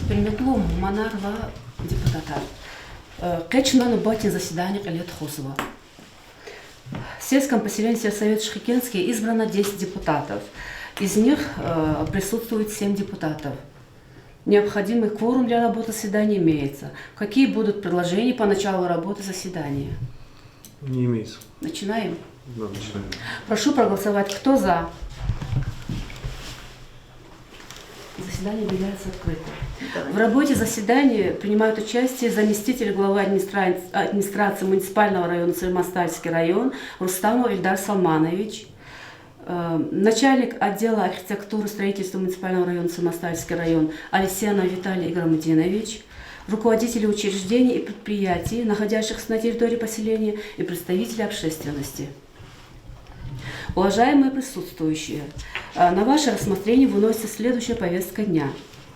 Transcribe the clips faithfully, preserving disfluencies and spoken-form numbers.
Гьуьрметлу мугьманар ва депутатар. Э, къе чна нубатдин заседание кьиле тухузва. В сельском поселении сельсовет Шихикенский избрано десять депутатов. Из них, э, присутствует семь депутатов. Необходимый кворум для работы заседания имеется. Какие будут предложения по началу работы заседания? Не имеется. Начинаем? Да, начинаем. Прошу проголосовать. Кто за? Заседание объявляется открытым. В работе заседания принимают участие заместитель главы администра-, администрации муниципального района Сулейман-Стальский район Рустамов Эльдар Салманович, э, начальник отдела архитектуры и строительства муниципального района Сулейман-Стальский район Алексеев Виталий Играмудинович, руководители учреждений и предприятий, находящихся на территории поселения, и представители общественности. Уважаемые присутствующие, э, на ваше рассмотрение выносится следующая повестка дня.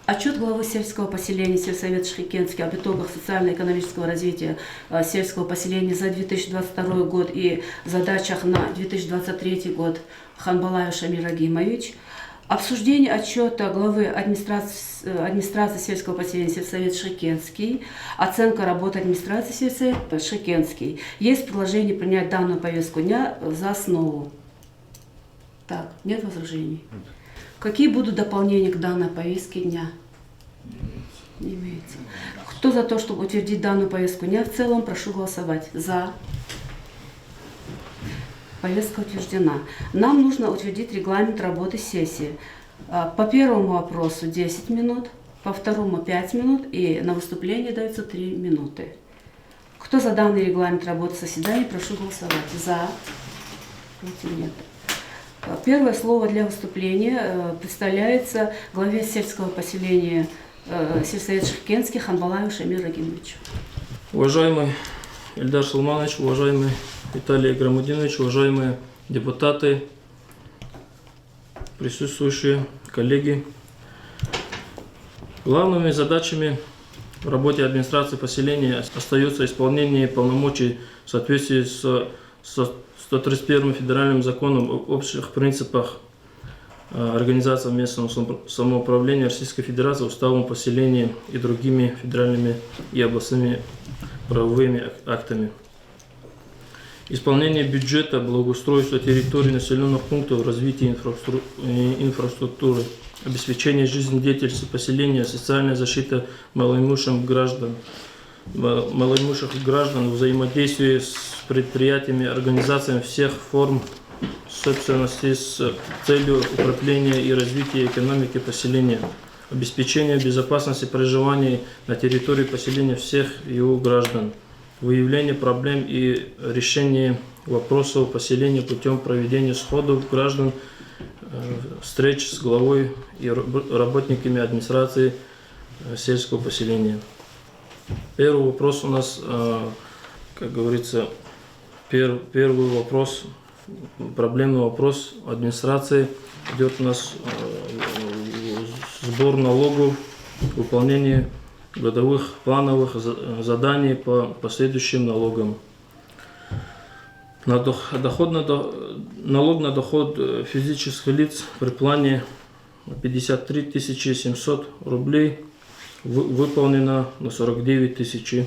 Отчёт главы сельского поселения сельсовет Шихикенский об итогах социально-экономического развития, э, сельского поселения за две тысячи двадцать второй год и задачах на две тысячи двадцать третий год Ханбалаев Шамиль Рагимович. Обсуждение отчёта главы администрации, э, администрации сельского поселения сельсовет Шихикенский. Оценка работы администрации сельсовет Шихикенский. Есть предложение принять данную повестку дня, э, за основу. Так, нет возражений? Нет. Какие будут дополнения к данной повестке дня? Не имеется. Кто за то, чтобы утвердить данную повестку дня в целом, прошу голосовать. За. Повестка утверждена. Нам нужно утвердить регламент работы сессии. А, по первому вопросу десять минут, по второму пять минут и на выступление дается три минуты. Кто за данный регламент работы заседания, прошу голосовать. За. Против? Нет. Э, первое слово для выступления, э, представляется главе сельского поселения, э, сельсовет Шихикенский Ханбалаев Шамиль Рагимовичу. Уважаемый Эльдар Салманович, уважаемый Виталий Играмудинович, уважаемые депутаты, присутствующие, коллеги. Главными задачами в работе администрации поселения остаются исполнение полномочий в соответствии с, со сто тридцать первым федеральным законом об общих принципах, э, организации местного самоуп-, самоуправления Российской Федерации, уставом поселения и другими федеральными и областными правовыми ак-, актами. Исполнение бюджета, благоустройства территорий населённых пунктов, развития инфраструк-, э, инфраструктуры, обеспечение жизнедеятельности поселения, социальная защита малоимущих граждан, ма-, малоимущих граждан, взаимодействие с предприятиями, организациями всех форм собственности с целью укрепления и развития экономики поселения, обеспечение безопасности проживания на территории поселения всех его граждан, выявление проблем и решение вопросов поселения путём проведения сходов граждан, э, встреч с главой и раб-, работниками администрации, э, сельского поселения. Первый вопрос у нас, э, как говорится, пер-, первый вопрос, проблемный вопрос администрации идёт у нас, э, сбор налогов, выполнение годовых плановых за-, заданий по последующим налогам. На дох-, доход на до-, налог на доход, э, физических лиц при плане пятьдесят три тысячи семьсот рублей вы-, выполнено на сорок девять тысяч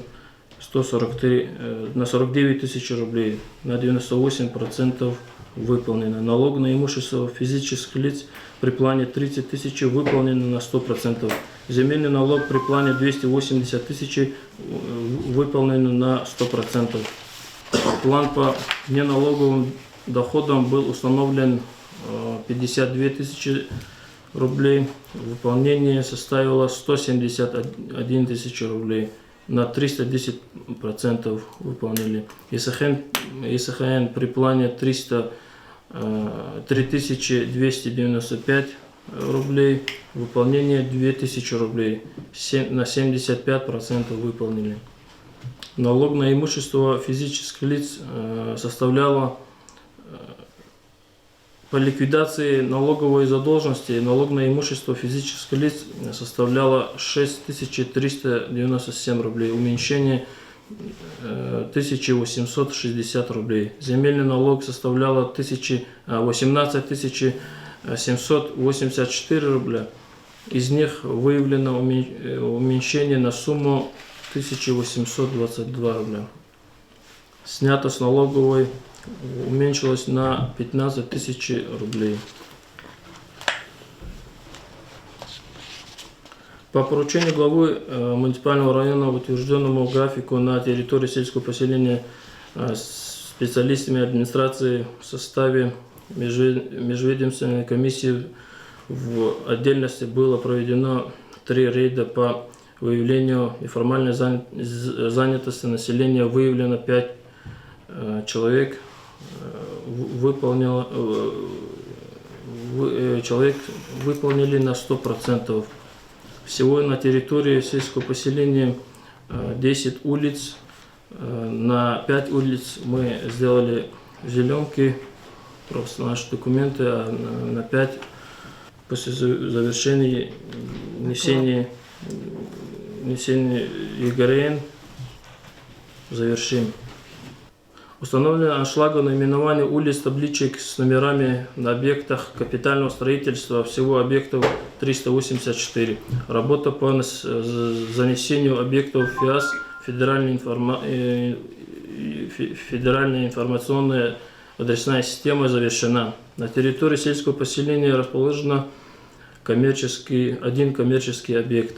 сто сорок три, э, на сорок девять тысяч рублей, на девяносто восемь процентов выполнено. Налог на имущество физических лиц при плане тридцать тысяч выполнено на сто процентов. Земельный налог при плане двести восемьдесят тысяч, э, выполнено на сто процентов. План по неналоговым доходам был установлен, э, пятьдесят две тысячи рублей. Выполнение составило сто семьдесят один тысяч рублей. На триста десять процентов выполнили. Е С Х Н, Е С Х Н при плане триста, э, три тысячи двести девяносто пять рублей, выполнение две тысячи рублей, се-, на семьдесят пять процентов выполнили. Налог на имущество физических лиц, э, составляло, э, по ликвидации налоговой задолженности налог на имущество физических лиц составляло шесть тысяч триста девяносто семь рублей, уменьшение, э, тысяча восемьсот шестьдесят рублей. Земельный налог составляло тысячи, э, восемнадцать тысяч семьсот восемьдесят четыре рубля, Из них выявлено умен-, э, уменьшение на сумму тысяча восемьсот двадцать два рубля. Снято с налоговой уменьшилось на пятнадцать тысяч рублей. По поручению главы, э, муниципального района, утверждённому графику, на территории сельского поселения, э, специалистами администрации в составе межве-, межведомственной комиссии в отдельности было проведено три рейда по выявлению неформальной зан-, з-, занятости населения. Выявлено пять, э, человек, э, в-, выполнило, э, вы-, э, человек выполнили на сто процентов. Всего на территории сельского поселения, э, десять улиц. Э, на пять улиц мы сделали зелёнки, просто наши документы, а на, на пять после за-, завершения, м, несения, м, несения ЕГРН завершим. Установлено аншлагом наименование улиц, табличек с номерами на объектах капитального строительства, всего объектов триста восемьдесят четыре. Работа по нас-, э, з-, занесению объектов ФИАС, федеральная информа-, э, фе-, федеральная информационная адресная система завершена. На территории сельского поселения расположена коммерческий, один коммерческий объект.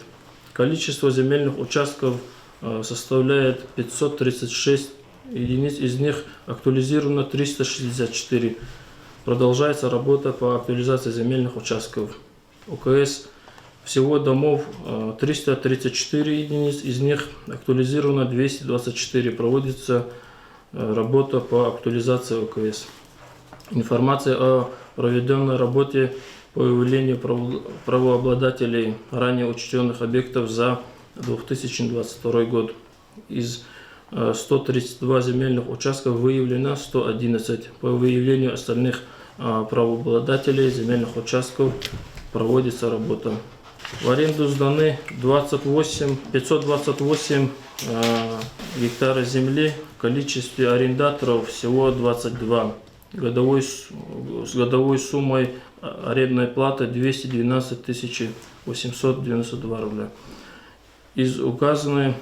Количество земельных участков, э, составляет пятьсот тридцать шесть единиц, из них актуализировано триста шестьдесят четыре. Продолжается работа по актуализации земельных участков. ОКС. Всего домов, э, триста тридцать четыре единиц, из них актуализировано двести двадцать четыре. Проводится, э, работа по актуализации ОКС. Информация о проведённой работе по выявлению право-, правообладателей ранее учтённых объектов за две тысячи двадцать второй год. Из, э, сто тридцать два земельных участков выявлено сто одиннадцать. По выявлению остальных, э, правообладателей земельных участков проводится работа. В аренду сданы двадцать восемь, пятьсот двадцать восемь, э, гектаров земли, в количестве арендаторов всего двадцать два. Годовой с-, с годовой суммой, э, арендной платы двести двенадцать тысяч восемьсот девяносто два рубля. Из указаны-,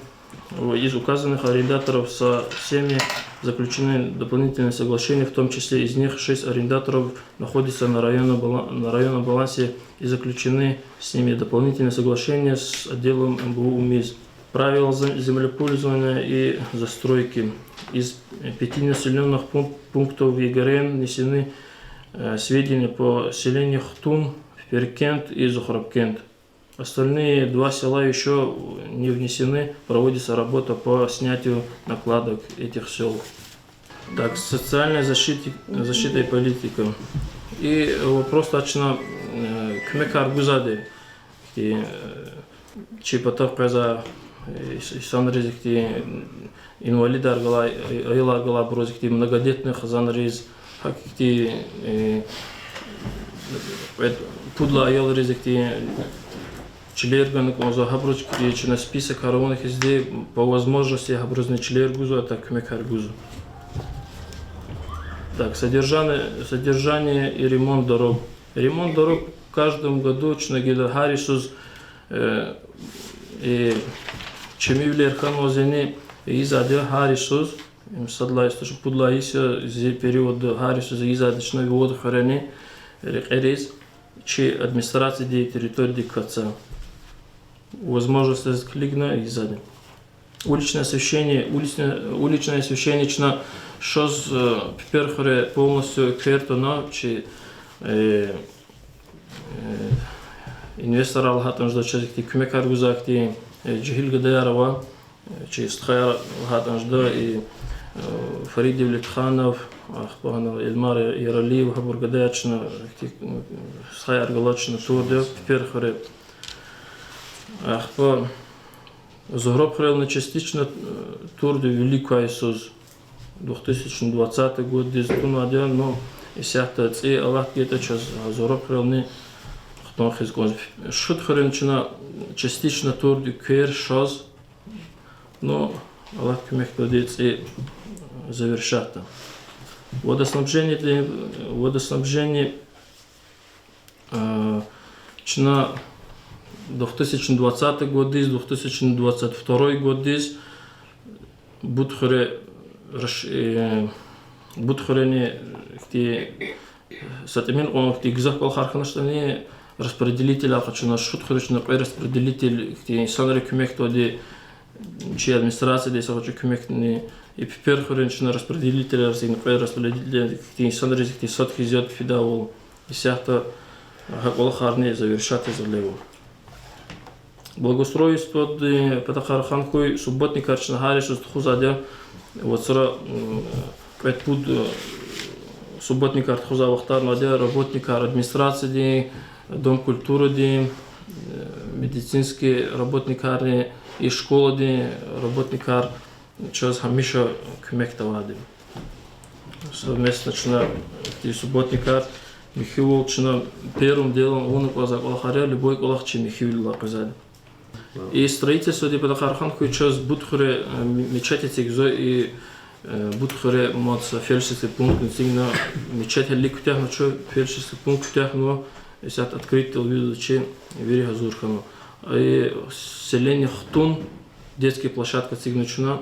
из указанных арендаторов со всеми заключены дополнительные соглашения, в том числе из них шесть арендаторов находятся на районном бала-, на районном балансе и заключены с ними дополнительные соглашения с отделом МБУ УМИС. Правила зем-, землепользования и застройки. Из пяти населённых пунк-, пунктов ЕГРН внесены, э, сведения по селению Хтун, Перкент и Зухрабкент. Остальные два села ещё не внесены, проводится работа по снятию накладок этих сёл. Так, социальная защита, защита и политика. И вопрос точно, э, куьмекар гузвайди. Ихьтин, э, чи патав къвезвай, э, ис-, инсанриз ихьтин, инвалидар галай, э, аялар галайбуруз ихьтин, многодетный хизанриз, гьакӀ ихьтин, э, э, пуд лагьай аялриз ихьтин, чилер гана кӀанзава, гьабуруз ихьтин чна список аравун хьизди, по возможности гьабурузни чилер гузва, так куьмекар гузва. Так, содержание, содержание и ремонт дорог. Ремонт дорог каждом году чна гила гьар йисуз, э, э, чимивилер хьанваз яни, ийизвайди я гьар йисуз, им сад лагьай йисуз, пуд лагьай йис я зи периодда гьар йисуз ийизвайди чна Вивод хуьрени рекьериз, чи администрациядин территориядик кваз. Возможностьдиз килигна ийизвайди. Уличное освещение, уличное, уличное освещение чна шаз, э, Пипер хуьре полностью эквер тунва чи, э, э, инвесторар лагьайтӀани жеда, чаз ихьтин куьмекар гузвай ихьтин, э, жегьил гадаяр ава, э, чи стхаяр лагьайтӀани жеда, и, э, Фарид Девлетханов, ахпа гьана Эльмар Яралиев, гьабур гадаяр чна ихьтин, э, стхаяр галаз чна турди я Пипер хуьре. Ахпа Зугьраб хуьрелни частично, э, турди я вилик квай йисуз. Две тысячи двадцатый годдиз тунвайди я, ну, исятда цӀи алат гайитӀа чаз, а, Зугьраб хуьрелни хтун хьиз кӀанзава. Шуд хуьрени чна частично турди я эквер шаз, ну, Аллагьди куьмекдалди цӀи завершатда. Водоснабжение, водоснабжение, э, чна Две тысячи двадцатый годдиз, две тысячи двадцать второй годдиз Бут хуьре, раш-, э, Бут хуьрени ихьтин са тӀимил кьван ихьтин гзаф кӀвалахар хьаначтӀани, распределитель къачуна, Шуд хуьре чна кьве распределитель, ихьтин инсанри куьмекдайди, чи администрацияди са гъвечӀи куьмекни, и Пипер хуьре чна распределитель, кьве распределитель, ихьтин инсанриз ихьтин сад хьиз яд фидайвал, исятда гьа кӀвалахарни завершать ийиз гъилева. Благоустройстводин патахъай рахун хьуй, субботникар чна гьар йисуз тухузвайди я, вацра, м, кьвед-пуд, э, субботникар тухузвай вахтарни авайди я, работникар администрациядин, дом культурадин, э, медицинский работникарни, и школадин работникар чаз гьамиша куьмекда авайди. Совместно чна, и субботникар, михьивал чна первым делом авуна кӀанзавай кӀвалахар я, любой кӀвалах чи михьивилелай къвезвайди. И строительстводин патахъай рахун хьуй, чаз Бут хуьре, э, ме-, мечеть эцигзава, и, э, Бут хуьре мад са фельдшерский пунктни эцигна, мечетьдилай куьтягьна чун, фельдшерский пункт куьтягьна, исятда открытый вид чи вири гьазур хьана. И селение Хтун, детский площадка эцигна чна,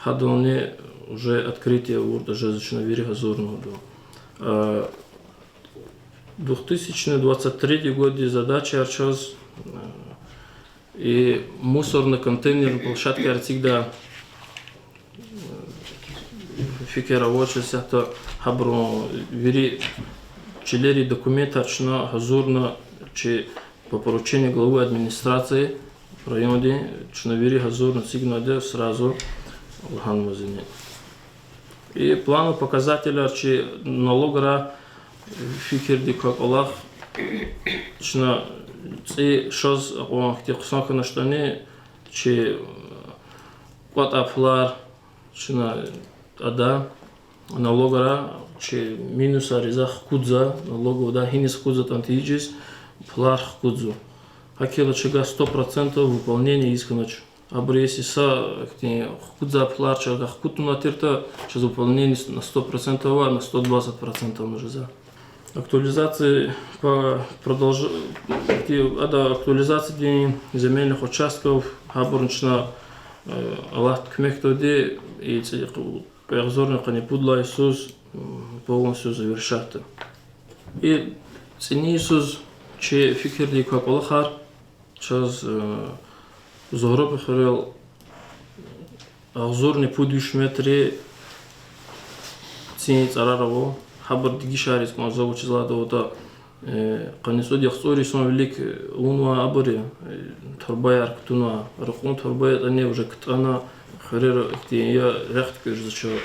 гьадални уже открытие авуртӀа жезва чна, вири гьазурна гьада. Э, две тысячи двадцать третий годдин задачаяр чаз, э, и мусорно-контейнерный площадкаяр эцигдай фикир ава чаз, исятда гьабурун вири чилерин документар чна гьазурна чи по поручению главы администрации райондин, чна вири гьазурна эцигнавайди я сразу лагьанвазни. И плановый показателар чи налогра фикирдик квай кӀвалах, чна цӀи шаз акьван хьтин хъсан хьаначтӀани, чи кӀватӀай пулар чна ада налогра, чи минусар ийиз хкудзава, налоговыда гьиниз хкудзаватӀан тийижиз, пулар хкудзава. ГьакӀ хьайила чна сто процентов выполнение ийиз хьанач. Абур если са хьтин хкудзавай пулар чна хкуднавай тиртӀа, чаз выполнение на сто процентов ава, на сто двадцать процентов нужно за. Актуализация по продолж-, ада актуализациядин земельных участков, гьабурни чна, э, Аллагьди куьмекдайди, и цӀи-, кьве агъзурни къанни пуд лагьай йисуз, м, полностью завершатда. И цӀинин йисуз чи фикирдик квай кӀвалахар, чаз, э, Зугьраб хуьрел агъзурни пуд виш метр цӀийи цӀарар ава, гьабур дегишариз кӀанзава, вучиз лагьайтӀа, э, къанни цӀуд яхцӀур йисан вилик, э, авунвай абур я, э, турбаяр кутунвай, ракьун турба ятӀани уже кутӀана, хуьрера ихьтин я рехъ туькӀуьрзавач,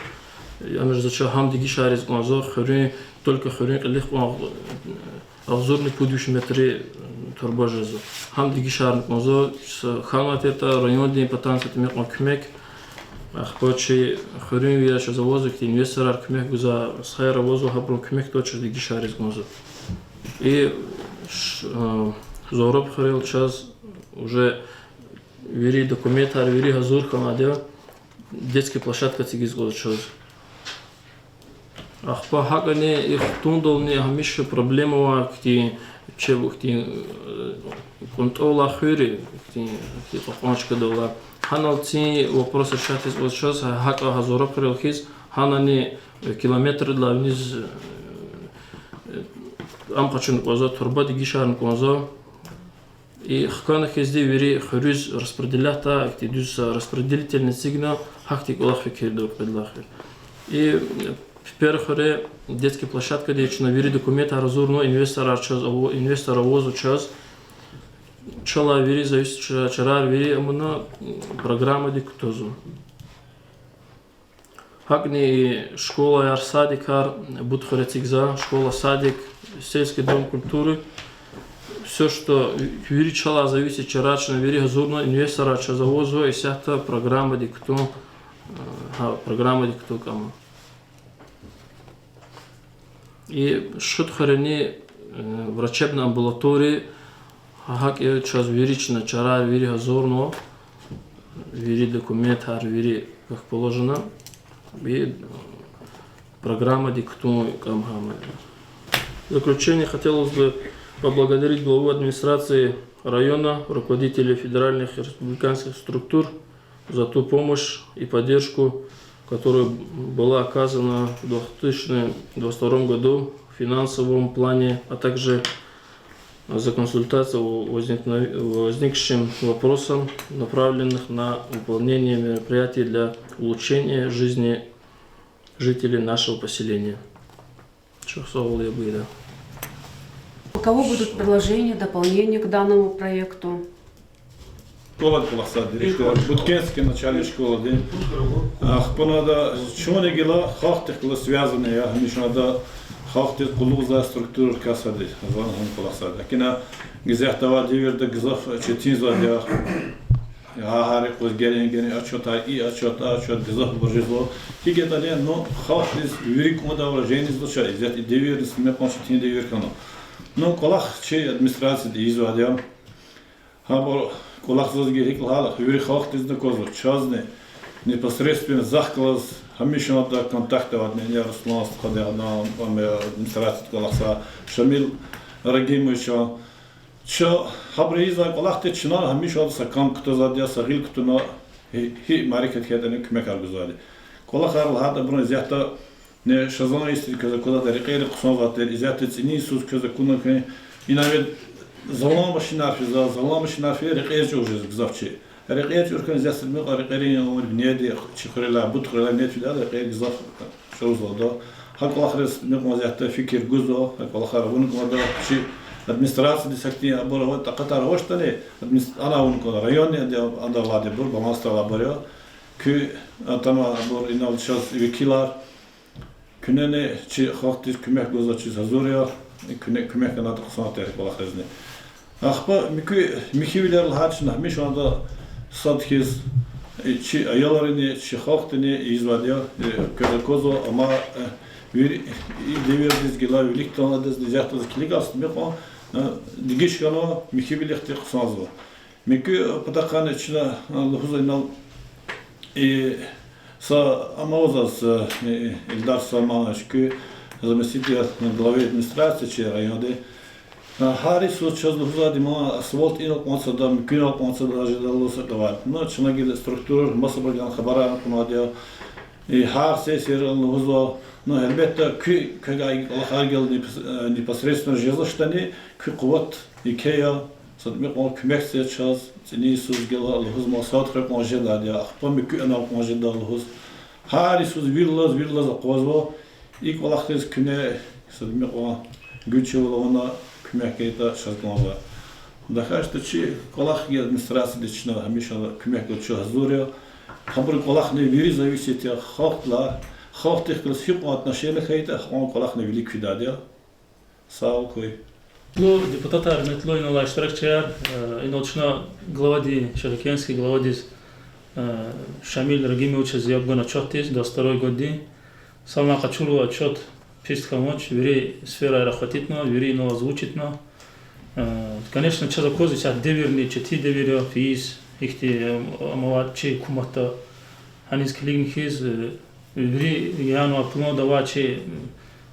яни жезвач, гьам дегишариз кӀанзава, хуьруьн, только хуьруьн кьилихъ кьван, э, агъзурни пуд виш метр турба жезва. Гьам дегишарна кӀанзава, са хьанвай тиртӀа райондин патан са тӀимил кьван куьмек, ахпа чи хуьруьнвияр чаз авазва, ихьтин инвесторар куьмек гузвай, саер авазва, гьабурун куьмекдалди чаз дегишариз кӀанзава. И ш-, э, Зугьраб хуьрел чаз уже вири документар, вири гьазур хьанвайди я, детский площадка эцигиз кӀанзава чаз. Ахпа гьакӀни и Хтундални гьамиша проблема ава, ихьтин, чеб ихьтин, э, кӀунтӀуьлай хуьр я, ихьтин, ихьтин кьакьан чкадал алай. Гьанал цин вопрос решать ийиз кӀанзава чаз, гьакӀ гьа Зугьраб хуьрел хьиз, гьанани, э, километрдилай виниз, э, ам къачуна кӀанзава, турба дегишарна кӀанзава. И хкана хьизди вири хуьруьз распределятьдай, ихьтин дуьз са распределительни эцигна, гьахьтин кӀвалах фикирда кьвед лагьай хуьр. И Пипер хуьре детский площадкадиз чна вири документар гьазурна, инвесторар чаз ава-, инвестор авазва чаз. Чалай вири зависит, ча-, чарар вири амуна, программадик кутазва. ГьакӀни школаяр, садикар Бут хуьре эцигзава, школа, садик, сельский дом культуры. Всё, что вири чалай зависит чарар чна вири гьазурна, инвесторар чаз авазва, исятда программадик кутун, э, гьа, программадик кутун кӀама. И Шуд хуьрени, э, врачебный амбулатория, гьакӀ я, чаз вири чна чарар вири гьазурна, вири документар вири как положено, и программадик кутун кӀама гьам я. В заключение хотелось бы поблагодарить главу администрации района, руководителей федеральных и республиканских структур за ту помощь и поддержку, которая была оказана в две тысячи двадцать втором году в финансовом плане, а также за консультации по возникно-, возникшим вопросам, направленных на выполнение мероприятий для улучшения жизни жителей нашего поселения. Чухсагъул я, буйра. У кого будут предложения, дополнения к данному проекту? Школадин кӀвалахзавай директор, Буткентский начальный школадин. Ахпа ада чун гила халкьдихъ галаз связанный я, гьамиша ада халкьдиз къуллугъзавай структурайрикай сад я, зун гьам кӀвалахзавайди. Гьакӏ ина гзаф авай девирда гзаф четинзавайди я. Гьа-, гьар юкъуз герен-герен отчётар, и отчёт, а отчёт, гзафбур жезва. ГьикӀ ятӀани, ну, халкьдиз вири кӀандай авай жени зун чаз, исятда и девирдиз мекьван четин девир хьана. Ну, кӀвалах чи администрациядиз ийизвайди я. Гьабур кӀвалах заз гила гьикӀ лагьайтӀа, вири халкьдизни аквазва, чазни, непосредственно захъ галаз гьамиша ада контакт авайди я, Руслан стхади, ана, ам, администрациядин кӀвалахзавай Шамил Рагимович. Ча гьабуру ийизвай кӀвалахдиз чна гьамиша ада са кам кутазвайди я, са гъил кутуна, гьи, гьи мярекат хьайитӀани куьмекар гузвайди. КӀвалахар лагьайтӀа, абурун исятда ни шазан истриказ аквазвайди, рекьери хъсанзавайди тир, исятда цӀинин йисуз квез акуна хьи, ина вед залан машинар физва, залан машинар фейи рекьер чӀур жезва гзаф чи. Рекьер чӀур хьана исятда мукьва рекьерин умур бинеди, чи хуьрелай, Бут хуьрелай нетвида, рекьер гзаф чӀурзавайди я. Гьа кӀвалахриз мукьва исятда фикир гузва, гьа кӀвалахар авун кӀанда, чи администрациядиз гьахьтин абур авай такьатар авачтӀани, админис-, ана авун кӀанда, районни ада, ада алайди абур, балансда алайбур я. Куь, а, атана абур инал чаз векилар, куьнени чи халкьдиз куьмек гузвачиз гьазур я, куьне куьмек ганайтӀа хъсан тир кӀвалахризни. Ахпа муькуь михьивилер лагьай чна гьамиша ада сад хьиз, э, чи аялрини, чи халкьдини ийизвайди я, э, квез аквазва, амма, э, вири, и девирдиз гила виликдалди адаз низагьдиз килигайла мекьван, э, дегиш хьанва, михьивилихъди хъсанзава. Муькуь патахъайни чна, э, лугьузва инал, и са амал заз, э, Илдар Салманович, куь заместитель главы администрации чи районди. Э, гьар йисуз чаз лугьузвайди я, ма асфальт инал кьван сада, муькуьнал кьван сада жеда лугьуз са кӀвалах. Ну, чна гила структурайра масабурувай хабарар кьунвайди я. И гьар сессияда лугьузва. Ну, гьелбетда, куь, квевай кӀвалахар гила непос-, э, непосредственно жезвачтӀани, куь къуват еке я, сад мекьван куьмек це чаз, цӀинин йисуз гила лугьуз ма сад хьи кьван жедайди я, ахпа муькуь анал кьван жеда лугьуз. Гьар йисуз виридалай, виридалай акъвазва, и кӀвалахриз куьне сад мекьван гуьзчивал авуна куьмек гайитӀа чаз кӀанзава. Дахашта чи кӀвалах гила администрациядиз чна гьамиша куьмек гуз чун гьазур я. Гьабурун кӀвалахни вири зависит я халкьдилай, халкьдихъ галаз гьикьван отношение хьайитӀа, гьакьван кӀвалахни вилик фидайди я. Сагъ хьуй. Ну, депутатар, гьуьрметлу инал алай иштиракчияр, э, инал чна главадиз, Шагькентский главадиз, э, Шамил Рагимовичаз яб гана отчётдиз, двадцать второй годдин. Санлай къачурла отчёт пис хьанвач, вири сферайра хватитна, вири инал озвучитна. Э, конечно, чаз аквазва, исятда девирни четин девир я, фейиз, ихьтин, э, амалар чи гьукуматда. Гьаниз килигна хьиз, э, вири январ пулунал авай чи, э,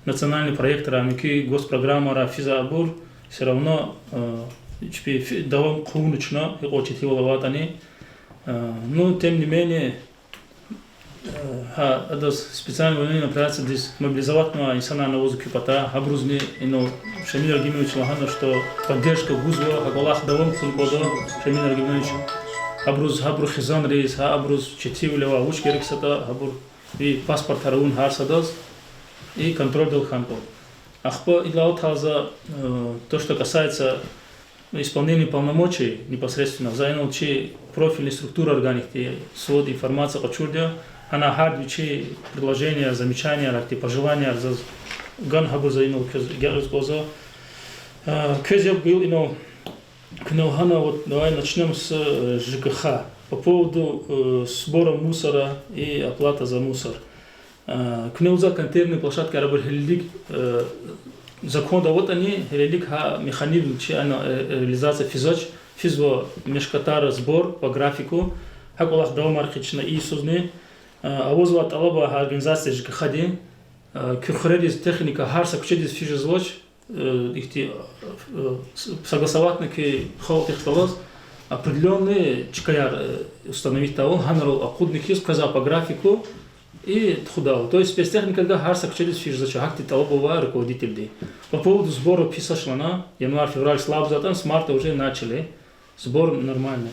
национальный проектрай, муькуь госпрограммарай физвайбур, всё равно, э, чпи фи-, давам хъувуна чна, гьикьван четинвал аватӀани. Э, ну, тем не менее, э, гьа, адаз специальный военный операциядиз мобилизоватьнавай инсанарни авазва куь патай, гьабурузни инал Шамил Рагимович лагьана, что поддержка гузва, гьа кӀвалах давам хьун кӀанда, Шамил Рагимович. Гьабуруз, гьабурун хизанриз, гьа абуруз четинвиле авай вуч герек ятӀа, гьабур и паспортар авун гьар садаз, и контрольдал хьана кӀанда. Ахпа идалай алатайла за, э, то, что касается исполнения полномочий непосредственно, за инал чи профильный структурайрикай ихьтин свод, информация къачурди я, гьана гьарда вичин предложенияр, замечанияр, ихьтин пожеланияр заз гана, гьабур за инал квез агакьиз кӀанзава. Э, квез яб гайила инал куьне лагьана, вот давай начнём с, э, ЖКХ. По поводу, э, сбора мусора и оплата за мусор. Э, куьне лугьузва контейнерный площадкаяр абур гьелелиг, э, законда аватӀани, гьелелиг гьа механизм чи ана, э, реализация физвач, физва мешкатар сбор по графику, гьа кӀвалах давамар хъийиз чна и йисузни, э, авазва тӀалаба гьа организация ЖКХ-дин, э, куь хуьрериз техника гьар са куьчедиз физ жезвач, э, ихьтин, э, с-, согласовать авуна куь халкьдихъ галаз, определённый чкаяр, э, установить авун, гьанрал акъудна хьиз, къвезвай по графику, и тухудайвал. То есть спецтехникадикай гьар са куьчедиз физ жезвач, гьахьтин тӀалаб авай руководительди. По поводу сбора писачлана, январь-февраль слабо затӀан, с марта уже начали. Сбор нормальный.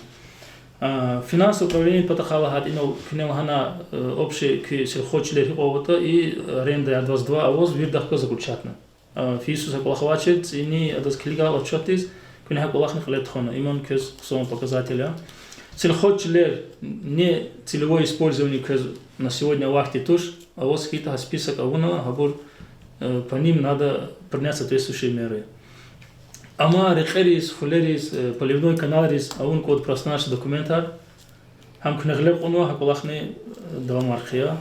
А, финансовое управление патахъай лагьайтӀа, инал куьне лагьана, э, общий куь сельхозчилер гьикьван аватӀа и аренда двадцать два аваз виридахъ галаз заключатьна. А, фейи йисуз гьа кӀвалах авачир, цӀини адаз килигайла отчётдиз, куьне гьа кӀвалахни кьиле тухвана, иман квез хъсан показатель я. Сельхозчилер, не целевое использование квез на сегодня авахьди туш, аваз хьайитӀа гьа список авуна, гьабур, э, по ним надо принять соответствующие меры. Амма рекьериз, хуьлериз, э, поливной каналриз авун кӀанда профнаш документар, гьам куьне гъиле кьунва, гьа кӀвалахни, э, давамар хъия.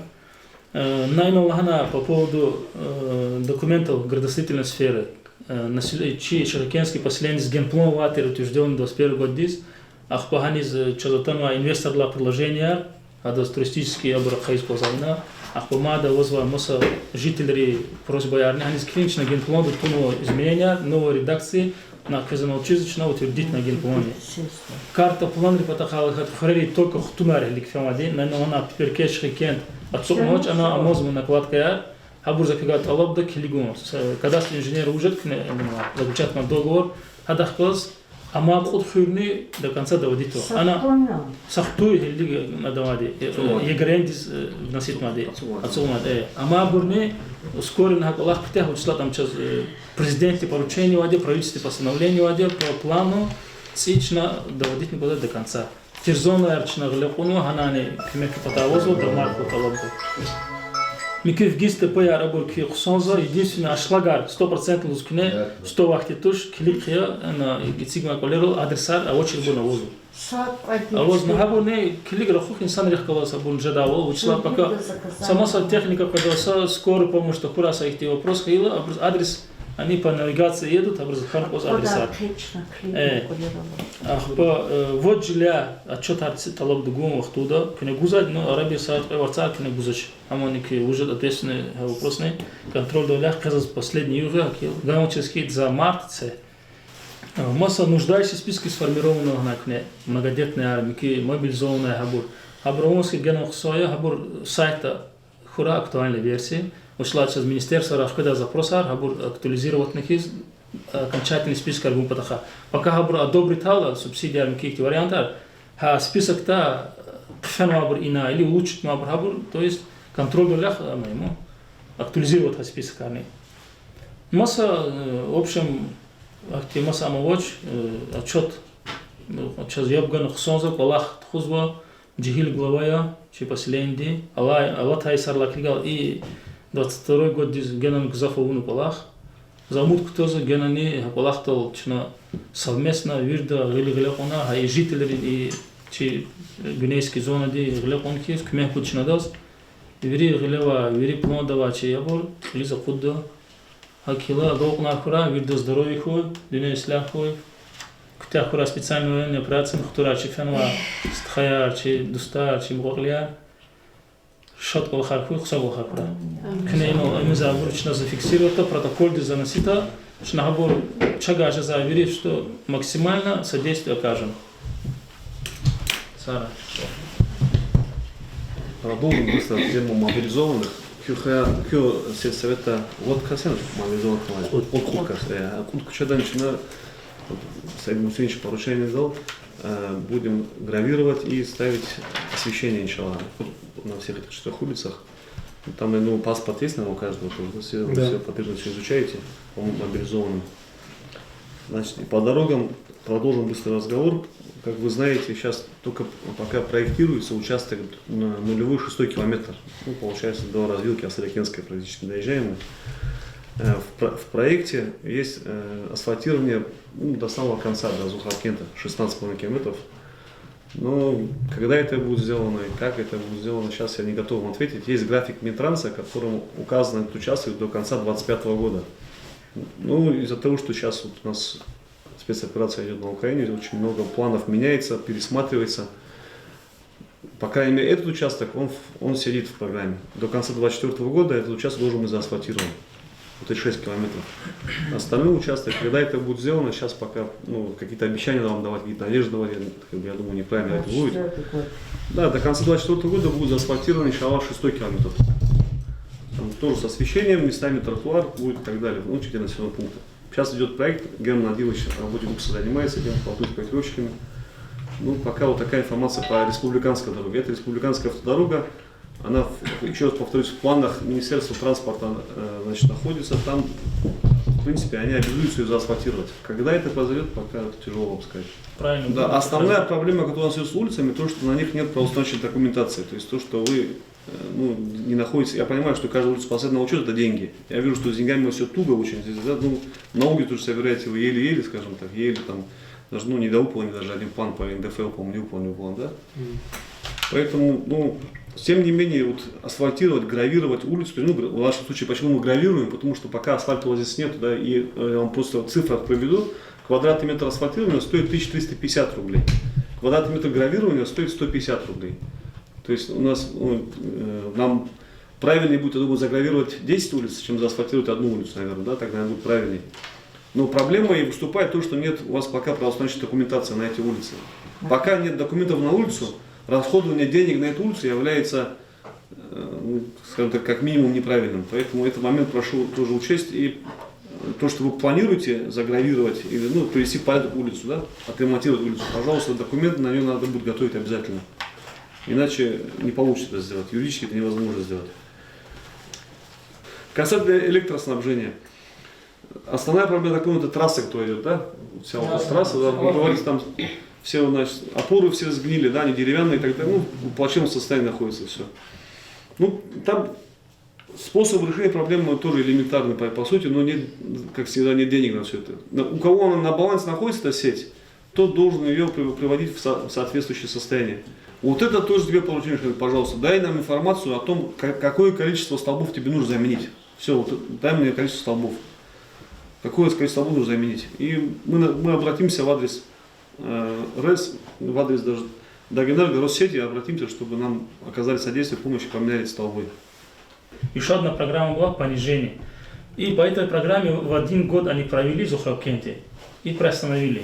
Э, на инал лагьана по поводу, э, документов градостроительной сферы. Э, насел-, чи Шихыкентский поселенидиз генплан авай тир, утверждённый двадцать первый годдиз. Ахпа гьаниз, э, чаз атанвай инвестордилай предложенияр, гьадаз туристический абур ахъайиз кӀанзавайна. Ахпа мад авазвай маса жительрин просьбаярни, гьаниз килигна чна генпланда тунва изменения, новая редакция, на квез анал чизва, чна утвердитьна генпланни. Карта планрин патахъай лагьайтӀа, хуьрерин только хтунар гьелелиг фенвайди, на инал ана Пипиркет, Шихыкент ацукьнавач, ана амазма накладкаяр, гьабур за квевай тӀалабда килигун. С-, кадастровый инженер вуж ятӀа куьне, э, заключатьна договор, гьадахъ галаз амай кьуд хуьрни до конца доводитьва. Ана са хтун гьелелиг авайди, э, ЕГРН-диз, э, вноситьнавайди, ацукьнавайди, э. Амма абурни ускоренно гьа кӀвалах куьтягь вуч лагьайтӀа чаз, э, президентдин поручение авайди, правительстводин постановление авайди, по плану цӀи чна доводитьна кӀанда до конца. Тир зонаяр чна гъиле кьунва, гьанани куьмек патал авазва, дамар хьун тӀалабда. Муькуь ФГИС ТП-яр абур куь хъсанзава, единственный аншлагар сто процент лугьуз куьне, сто вахтунин туш, килиг хъия, ана эцигнавай кӀвалерал адресар авачирбурни авазва. Авазма гьабурни килиг, рахух инсанрихъ галаз, абурни жедайвал, вучиз лагьайтӀа пока са маса техника къведа, са скорая помощь тахьурай, са ихьтин вопрос хьайила, абуруз адрес, они по навигации едут, абуруз хьана кӀанзава адресар. Э, ахпа, э, вад жуьре отчётар ци тӀалабда гун вахтунда, куьне гузвайди, ну, арабир са кьве варцар куьне гузвач. Амма икӀ вуж ятӀа ответственный, гьа вопросни контрольдалай къвезва последний югъ, гьакӀ Галачинский за март це. А, маса нуждающийся списки сформированный лагьана куьне, многодетныйяр, муькуь мобилизованныйяр гьабур. Гьабур авунваз хьи генани хъсан я, гьабур сайтда хьурай актуальная версия. Вучиз лагьайтӀа чаз министерствояр хкведай запросар, гьабур актуализировать авуна хьиз, окончательный спискар гун патахъай. Пока гьабур одобрить авурла, субсидияр, муькуь ихьтин вариантар, гьа списокда хъфенвайбур ина или улучшитьнавайбур гьабур, то есть контрольдалай, ама, актуализировать гьа списокарни. Маса, э, в общем, ахьтин маса ам авач, э, отчёт, ну, чаз яб гана хъсанзава, кӀвалах тухузва, жегьил глава я чи поселениедин, алай, алатай йисарилай килигайла и двадцать второй годдиз генани гзаф авуна кӀвалах. За умуд кутазва генани гьа кӀвалахдал чна совместно вирида гъил гъиле кьуна, гьа и жительрин, и чи Гуьнейский зонади гъиле кьун хьиз куьмек гуда чна адаз. Вири гъиле авай, вири планда авай чи ябур кьилиз акъудда. ГьакӀ хьайила агалкьунар хьурай, вирида здоровье хьуй, дуьнья ислягь хьуй. Куьтягь хьурай специальный военный операцияни хтурай чи фенвай стхаяр, чи дустар, чи мукьва-кьилияр. Шад кӀвалахар хьуй, хъсан кӀвалахар хьурай. Куьне инал эмизвайбур чна зафиксировать авуртӀа, протоколдиз заноситӀа, чна гьабур чавай жезвай вири, что максимально содействие окажем. Сара. Продолжим быстро тему мобилизованных. Куь хя-, куь сельсоветда кьуд кас я мобилизованных? Кьуд. Кьуд, кьуд кас. Э, кьуд куьчеда чна, Саид Мусинович поручение дал, э, будем гравировать и ставить освещение, иншаллах, на всех этих четырёх улицах. Там, ну, паспорт есть, наверное, у каждого тоже. Вы все, да, все подробно всё изучаете по мобилизованным. Значит, и по дорогам продолжим быстро разговор. Как вы знаете, сейчас только пока проектируется участок на нулевой шестой километр. Ну, получается, до развилки Астраханская практически доезжаем мы. Э, в про-, в проекте есть, э, асфальтирование, ну, до самого конца, до Зухаркента, шестнадцать с половиной километров. Но когда это будет сделано и как это будет сделано, сейчас я не готов вам ответить. Есть график Минтранса, в котором указан этот участок до конца двадцать пятого года. Ну, из-за того, что сейчас вот у нас спецоперация идёт на Украине, очень много планов меняется, пересматривается. По крайней мере, этот участок, он в-, он сидит в программе. До конца двадцать четвёртого года этот участок должен быть заасфальтирован. Вот эти шесть километров. Остальной участок, когда это будет сделано, сейчас пока, ну, какие-то обещания вам давать, какие-то надежды давать, я, как бы, я думаю, неправильно это будет. Двадцать четвёртый год. Да, до конца двадцать четвёртого года будет заасфальтирован, иншаллах, шестой километр. Там тоже с освещением, местами тротуар будет и так далее, ну, четыре населённых пункта. Сейчас идёт проект, Герман Адилович работой группы занимается, идём вплотную с проектировщиками. Ну, пока вот такая информация по республиканской дороге. Это республиканская автодорога, она, в- ещё раз повторюсь, в планах Министерства транспорта, э, значит, находится. Там, в принципе, они обязуются её заасфальтировать. Когда это произойдёт, пока это тяжело вам сказать. Правильно. Да, будет, основная правильно. Проблема, которая у нас есть с улицами, то, что на них нет правоустанавливающей документации. То есть то, что вы э, ну, не находится. Я понимаю, что каждую улицу поставить на учёт — это деньги. Я вижу, что с деньгами у вас всё туго очень здесь, да, ну, налоги тоже собираете вы еле-еле, скажем так, еле там, даже, ну, недовыполнен даже один план по Н Д Ф Л, по-моему, не выполнен план, да? Мгм. Поэтому, ну, тем не менее, вот асфальтировать, гравировать улицу, то есть, ну, гра- в нашем случае, почему мы гравируем, потому что пока асфальта у вас здесь нет, да, и, э, я вам просто в цифрах приведу, квадратный метр асфальтирования стоит тысяча триста пятьдесят рублей, квадратный метр гравирования стоит сто пятьдесят рублей. То есть у нас, ну, э, нам правильнее будет, я думаю, загравировать десять улиц, чем заасфальтировать одну улицу, наверное, да, так, наверное, будет правильнее. Но проблемой выступает то, что нет у вас пока правоустанавливающей документации на эти улицы. Пока нет документов на улицу, расходование денег на эту улицу является, э, ну, скажем так, как минимум неправильным. Поэтому этот момент прошу тоже учесть. И, э, то, что вы планируете загравировать или, ну, привести в порядок улицу, да, отремонтировать улицу, пожалуйста, документы на неё надо будет готовить обязательно. Иначе не получится это сделать. Юридически это невозможно сделать. Касательно электроснабжения. Основная проблема, так понимаю, это трасса, которая идёт, да? Вся вот эта трасса, да, вы говорите, там все, значит, опоры все сгнили, да, они деревянные и так далее, ну, в плачевном состоянии находится всё. Ну, там способ решения проблемы тоже элементарный, по, по сути, но нет, как всегда, нет денег на всё это. На- у кого она на балансе находится, эта сеть, тот должен её при- приводить в со- в соответствующее состояние. Вот это тоже тебе поручение, пожалуйста, дай нам информацию о том, ка- какое количество столбов тебе нужно заменить. Всё, вот дай мне количество столбов. Какое количество столбов нужно заменить? И мы на- мы обратимся в адрес, э, РЭС, в адрес даже Дагэнерго, Россети обратимся, чтобы нам оказали содействие, помощь, поменяли эти столбы. Ещё одна программа была, понижение. И по этой программе в один год они провели в Зухрабкенте и приостановили.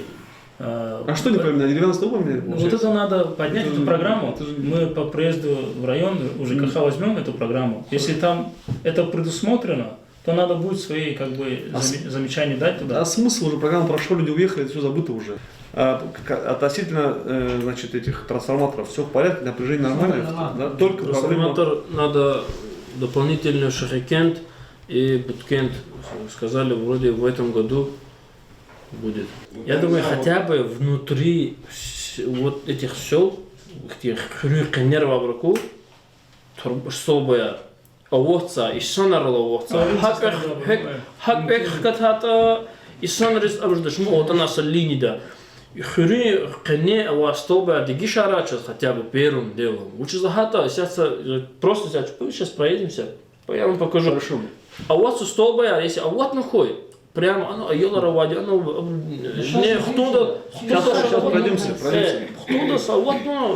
А, а что они поменяли? Деревянные столбы поменяли, ну, вот получается? Это надо поднять, это эту же, программу. Это же... Мы по приезду в район уже, м, КХ возьмём эту программу. Если там это предусмотрено, то надо будет свои, как бы, а с- заме- замечания дать туда. А смысл уже? Программа прошла, люди уехали, это всё забыто уже. А, к- относительно, э, значит, этих трансформаторов, всё в порядке, напряжение нормальное, да? Только проблема... Трансформатор надо дополнительно Шихиркент и Буткент, сказали, вроде в этом году будет. Я думаю, хотя бы внутри с- вот этих сёл, этих хуьруьн къенер ва абуруку, тур- столбаяр аватза, инсанрал аватза. Гьакӏ, гьакӏ, гьакӏ хкатайтӏа, инсанриз абур жедач, ма отӏана са линия да. Хуьруьн къене авай столбаяр дегишарай чаз хотя бы первым делом. Вучиз лагьайтӏа, сейчас, э, просто сейчас, ну, сейчас проедемся, я вам покажу. Хорошо. Аватза столбаяр, если аватна хьуй, прямо ана аялар авайди, ана, э, не, хтунда, сейчас, сейчас пройдёмся, пройдёмся. Э, хтунда са аватна,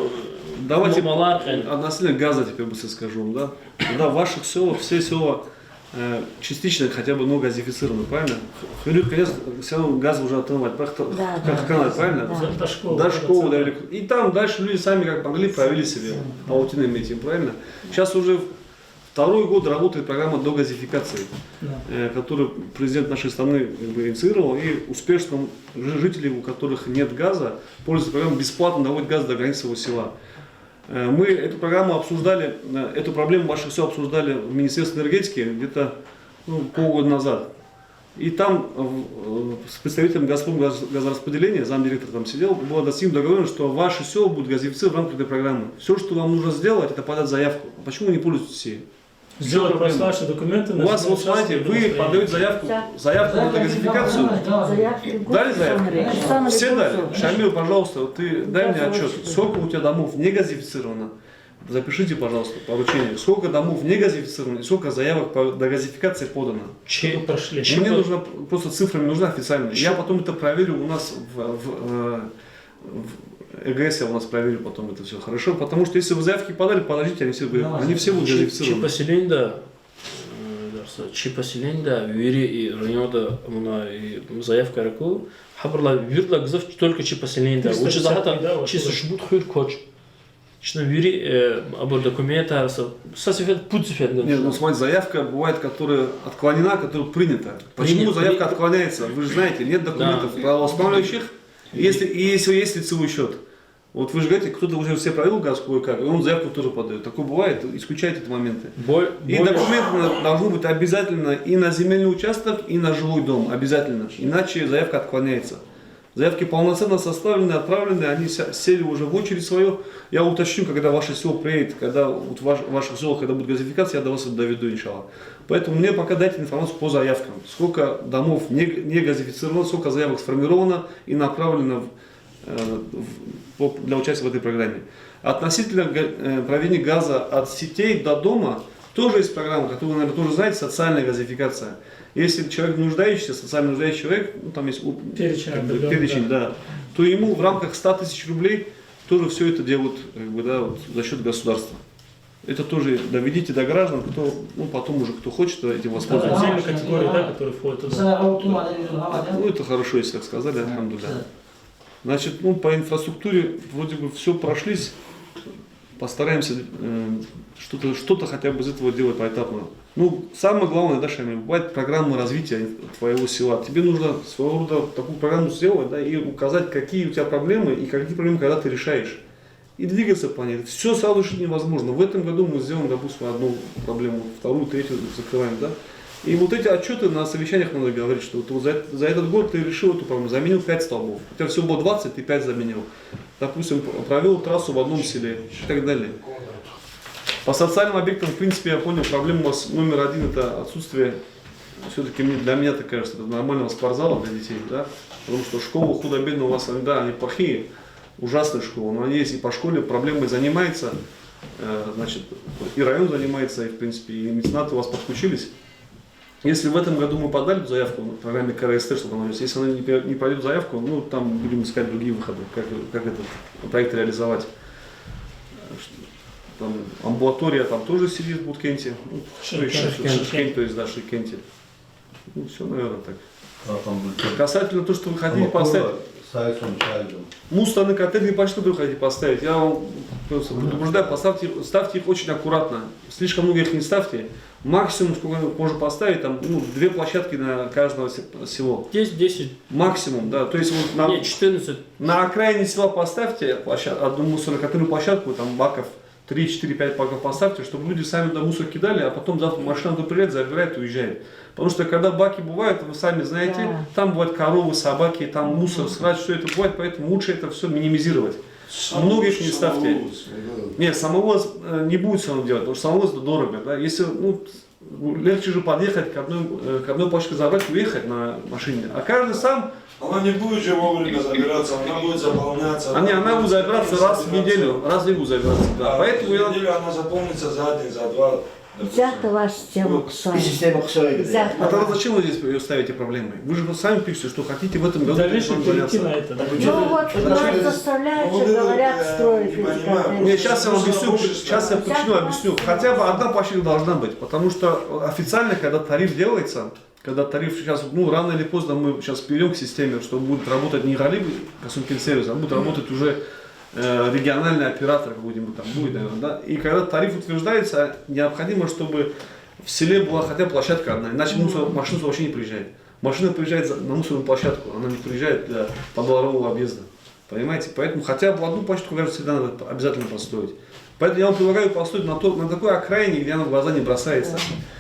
давайте малар къен. Относительно газа теперь быстро скажу вам, да? Да, в ваших сёлах, все сёла, э, частично хотя бы, ну, газифицированы, правильно? Хуьруьн къене всё равно газ уже отдавать, прах-, да, как да, канал, правильно? Да. До школы, да, далеко. И там дальше люди сами как могли провели себе паутинами этим, правильно? Сейчас уже второй год работает программа догазификации, да, э, которую президент нашей страны, как бы, инициировал, и успешно жи- жители, у которых нет газа, пользуются программой, бесплатно доводят газ до границы своего села. Э, мы эту программу обсуждали, э, эту проблему ваших сёл обсуждали в Министерстве энергетики где-то, ну, полгода назад. И там, э, в- э, с представителем Газпром газ- газораспределения, замдиректора там сидел, было достигнуто договорённости, что ваши сёла будут газифицированы в рамках этой программы. Всё, что вам нужно сделать, это подать заявку. Почему вы не пользуетесь ею? Сделать просроченные документы на... У вас, вот смотрите, вы подаёте заявку, заявку на газификацию. Дали заявку? Все дали? Шамил, пожалуйста, вот ты дай мне отчёт. Сколько у тебя домов не газифицировано? Запишите, пожалуйста, поручение. Сколько домов не газифицировано и сколько заявок по догазификации подано? Че- Мне нужно, просто цифрами нужно официально. Я потом это проверю у нас в, в, э, в Э Г С, я у нас проверю потом это всё, хорошо? Потому что если вы заявки подали, подождите, они все будут, они все будут газифицированы. Чи поселение, да. Э, да. Чи поселениеда вири и районда вуна и заявкаяр аку, гьабурулай виридалай гзаф только чи поселениеда. Вучиз лагьайтӀа чи са шумуд хуьр квач. Чна вири, э, абур документар са, са сефер, пуд сефер. Нет, ну, смотрите, заявка бывает, которая отклонена, которая принята. Почему заявка отклоняется? Вы же знаете, нет документов. Правоустанавливающих, если, и если есть лицевой счёт. Вот вы же говорите, кто-то уже все проверил, газ кое-как, и он заявку тоже подаёт. Такое бывает, исключайте эти моменты. И документы на-, должны быть обязательно и на земельный участок, и на жилой дом, обязательно. Иначе заявка отклоняется. Заявки полноценно составлены, отправлены, они ся-, сели уже в очередь свою. Я уточню, когда ваше село приедет, когда вот ваш, в ваших селах, когда будет газификация, я до вас это доведу, иншаллах. Поэтому мне пока дайте информацию по заявкам. Сколько домов не, не газифицировано, сколько заявок сформировано и направлено в, э, в, по, для участия в этой программе. Относительно га-, э, проведения газа от сетей до дома, тоже есть программа, которую вы, наверное, тоже знаете, социальная газификация. Если человек нуждающийся, социально нуждающийся человек, ну, там есть у-, перечень, как бы, определённый, перечень, да, то ему в рамках ста тысяч рублей тоже всё это делают, как бы, да, вот, за счёт государства. Это тоже доведите до граждан, кто, ну, потом уже, кто хочет, этим воспользуется. Отдельная категория, да, которая входит туда. Ну, это хорошо, если так сказали, альхамдулилля. Значит, ну, по инфраструктуре вроде бы всё прошлись. Постараемся, э, что-то, что-то хотя бы из этого делать поэтапно. Ну, самое главное, да, Шамиль, бывает программа развития твоего села. Тебе нужно своего рода такую программу сделать, да, и указать, какие у тебя проблемы и какие проблемы когда ты решаешь. И двигаться по ней. Всё сразу решить невозможно. В этом году мы сделаем, допустим, одну проблему, вторую, третью закрываем, да? И вот эти отчёты на совещаниях надо говорить, что вот за, за этот год ты решил эту проблему, заменил пять столбов. У тебя всего было двадцать, ты пять заменил. Допустим, п-, провёл трассу в одном селе и так далее. По социальным объектам, в принципе, я понял, проблема у вас номер один — это отсутствие, всё-таки мне, для меня так кажется, это нормального спортзала для детей, да? Потому что школы худо-бедно у вас, они, да, они плохие, ужасные школы, но они есть, и по школе проблемой занимается, э, значит, и район занимается, и, в принципе, и меценаты у вас подключились. Если в этом году мы подали заявку в программе К Р С Т, чтобы она, если она не пе-, не пройдёт заявку, ну, там будем искать другие выходы, как, как этот проект реализовать. Э, что, там амбулатория там тоже сидит в Буткенте, ну, что ещё? Шихкент. Шихкент, то есть, да, Шихкенте. Ну, всё, наверное, так. А там будет. Касательно того, что вы хотите поставить. Мусорный котельный, почти вы хотите поставить. Я вам просто предупреждаю, поставьте, ставьте их очень аккуратно. Слишком много их не ставьте. Максимум, сколько можно поставить, там, ну, две площадки на каждое се-, село. Десять, десять. Максимум, да. То есть вот на, нет, четырнадцать. На окраине села поставьте площад-, одну мусорную котельную площадку, там баков три, четыре, пять баков поставьте, чтобы люди сами туда мусор кидали, а потом завтра машина туда приезжает, забирает, уезжает. Потому что когда баки бывают, вы сами знаете, да, там бывают коровы, собаки, там мусор, срач, всё это бывает, поэтому лучше это всё минимизировать. Много их не ставьте. Нет, самовывоз, э, не будет всё равно делать, потому что самовывоз это дорого, да. Если, ну, легче же подъехать к одной, э, к одной площадке, забрать, уехать на машине. А каждый сам... Она не будет же вовремя забираться, она будет заполняться, она будет... А не, она будет забираться раз в неделю, раз в неделю будет забираться, да. Да, поэтому я... Раз в неделю она заполнится за день, за два, допустим. Исятда ваз система хъсан. И система хъсан. Исятда. А тогда зачем вы здесь её ставите проблемой? Вы же сами пишете, что хотите в этом году... Да, лишь перейти на это, да. Ну вот, нас заставляют же, говорят, строить эти котельные. Нет, щас я вам объясню, щас я причину объясню. Хотя бы одна площадка должна быть, потому что официально, когда тариф делается, когда тариф сейчас, ну, рано или поздно мы щас перейдём к системе, что будет работать не Галип Касумкентсервис, а будет работать уже, э, региональный оператор какой-нибудь там будет, наверное, да? И когда тариф утверждается, необходимо, чтобы в селе была хотя бы площадка одна, иначе мусор, машина сюда вообще не приезжает. Машина приезжает за, на мусорную площадку, она не приезжает для подворового объезда. Понимаете? Поэтому хотя бы одну площадку, кажется, всегда надо обязательно построить. Поэтому я вам предлагаю построить на то, на такой окраине, где она в глаза не бросается,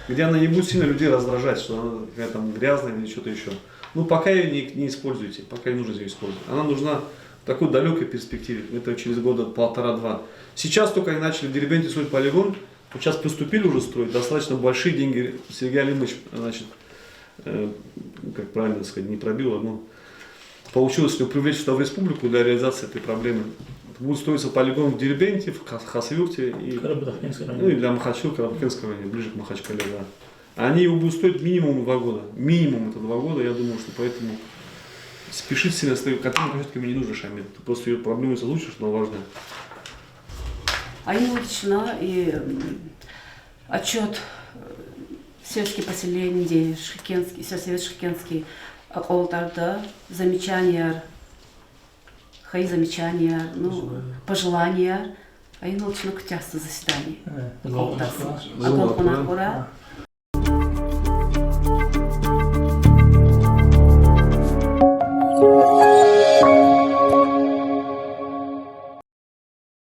где она не будет сильно людей раздражать, что она какая-то там грязная или что-то ещё. Ну, пока её не, не используйте, пока не нужно её использовать. Она нужна в такой далёкой перспективе, это через года полтора-два. Сейчас только они начали в Дербенте строить полигон, вот сейчас приступили уже строить, достаточно большие деньги Сергей Алимович, значит, э, как правильно сказать, не пробил, а, ну, получилось его привлечь сюда в республику для реализации этой проблемы. Будет строиться полигон в Дербенте, в Хас-, Хасавюрте и, Карабудахкентском районе, ну, и для Махачкалы, Карабудахкентского района, ближе к Махачкале, да. Они его будут строить минимум два года. Минимум это два года, я думаю, что поэтому спешить сильно с этой котельной площадкой не нужно, Шамиль. Ты просто её проблему озвучил, что она важная. Алимович, ну и, м, отчёт, э, Сельский поселениеди, Шихкенский, сельсовет Шихкенский акьалтӀарда замечанияр, хайи замечанияр, ну, пожеланияр, а инал чна куьтягьзава заседание. Агалкьунар хьурай.